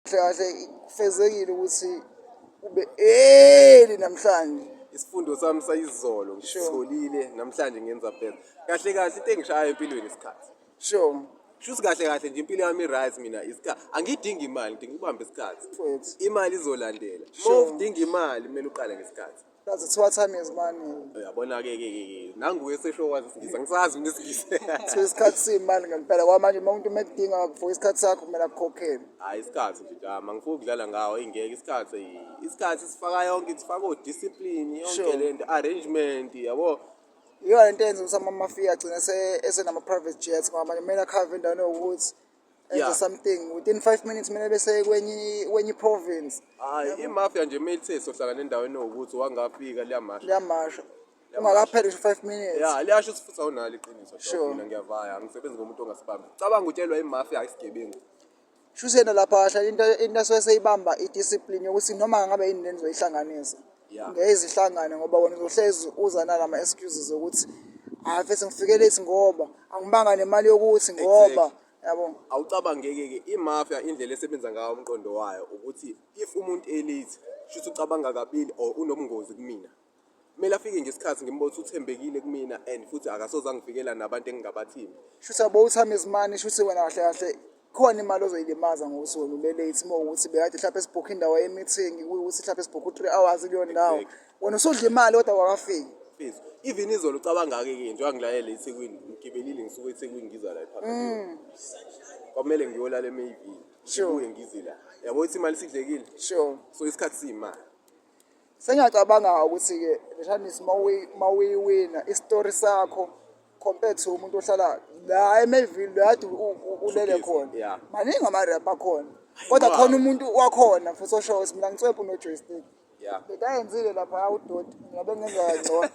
Kahle kahle kufezekile ukuthi ube early namhlanje. Isifundo sami sayizolo ngisitholile namhlanje, ngenza better. Kahle kahle into engishaya empilweni isikhathi. Shuthi kahle kahle nje impilo yami i-right mina, isikhathi. Angidingi imali, ngidinga ukubamba isikhathi. Mfowethu. Imali izolandela. Uma udinga imali, kumele uqale ngesikhathi. That's kuthiwa time is money. Uyabona-ke ke ke ke nanguye sesho wazi isiNgisi, angisazi mina isiNgisi. So isikhathi siyimali ngempela. Kwamanje uma umuntu uma ekudinga for isikhathi sakho, kumele akukhokhele. Hhayi, isikhathi nje jama, ngifuna ukudlala ngawo ingeke isikhathi. Isikhathi sifaka yonke, sifaka o-discipline yonke lento, arrangement, yabo. Iyona lento eyenza ukuthi ama-mafia agcine esenama-private jets, ngoba manje kumele akhave endaweni ewukuthi enze something within 5 minutes, kumele bese kwenye i-province. Hhayi, imafia nje kumele sohlangana endaweni ewukuthi wangafika liyamasha. Liyamasha ungakapheli ngisho 5 minutes. Ya, liyasho ukuthi futhi awunalo iqiniso. Mina ngiyavaya, angisebenzi ngomuntu ongasibambi. Cabanga utshelwa imafia, isigebengu. Shuthi yena lapha kahle into asuke seyibamba i-discipline yokuthi noma ngabe yini leni nizoyihlanganisa, ngeke izihlangane, ngoba wena uzohlezi uza nalama excuses okuthi hayi mfethu, ngifike late ngoba angibanga nemali yokuthi ngoba yabo. Awucabangeke-ke imafia indlela esebenza ngayo, umqondo wayo ukuthi if umuntu e-late, shuthi ucabanga kabili or unobungozi kumina. Kumele afike ngesikhathi, ngimbone ukuthi uthembekile kumina and futhi akasoze angifikela nabantu engingabathembi. Shuthi yabo, time is money. Shuthi wena kahle kahle khona imali ozoyilimaza ngokuthi wena ube late, uma ukuthi bekade mhlawumbe sibhukhe indawo ye-meeting, kuyukuthi mhlawumbe sibhukhe u-3 hours kuleyo ndawo, wena usudla imali kodwa wakafiki. Mfethu, even izolo ucabanga-ke ke njengoba ngilayele eThekwini, ngigibelile ngisuka eThekwini ngiza la ePhakhathi, kwakumele ngiyolala eMayville, ngibuye ngize la, yabo ukuthi imali isidlekile. So isikhathi siyimali. Sengiyacabanga ukuthi-ke leshanisi uma uyiwina isitori sakho compared to umuntu ohlala la eMayville, la kade ulele khona, maningi ama-rap akhona, kodwa khona umuntu wakhona futhi osho ukuthi mina ngicwephu no-joystick. Lento ayenzile lapha udoti, mina bengenza kangcono,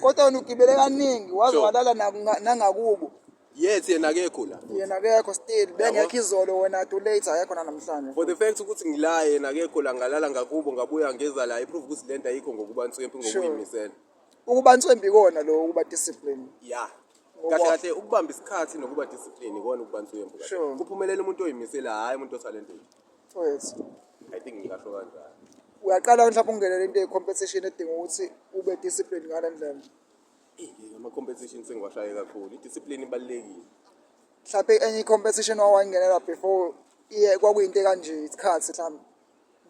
kodwa wena ugibele kaningi waze walala nangakubo. Yet yena akekho la. Yena akekho still, bengekho izolo, wena too late, akekho nanamhlanje. For the fact ukuthi ngila, yena akekho la, ngalala ngakubo, ngabuya ngeza la, i-prove ukuthi lento ayikho ngokuba nswempi, ngokuyimisela. Ukuba nswembi kona lo ukuba discipline. Ya, kahle kahle ukubamba isikhathi nokuba discipline ikona ukuba nswempu kahle. Kuphumelela umuntu oyimisela, hhayi umuntu o-talented. Mfowethu. I think ngingasho kanjalo. Uyaqala mhlawumbe ungenele into ye-competition edinga ukuthi ube discipline ngale ndlela? Eh, ama-competition sengiwashaye kakhulu, i-discipline ibalulekile. Mhlawumbe enye i-competition owangenela before iye kwakuyinto ekanje, isikhathi mhlawumbe,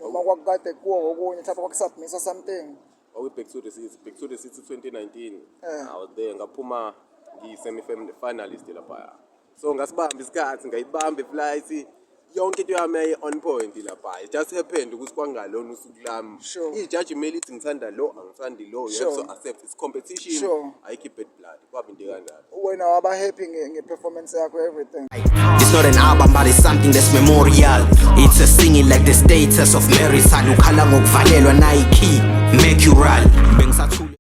noma kwakukade kuwo okunye, mhlawumbe kwaku-submit something? Kwakuyi-Back to the City, Back to the City 2019. Eh. I was there, ngaphuma ngiyi-semi-finalist laphaya, so ngasibamba isikhathi, ngayibamba i-flight, yonke into yami yayi-on point lapha. It just happened ukuthi kwangalona usuku lami. Ijaji kumele ithi ngithanda lo, angithandi lo, you have to accept it's competition. Ayikho i-bad blood, kwaba into kanjalo. Wena waba happy nge-performance yakho, everything? It's not an album, but it's something that's memorial. It's a singing like the status of marital. Ukhala ngokuvalelwa Nike, Mercurial. Bengisathu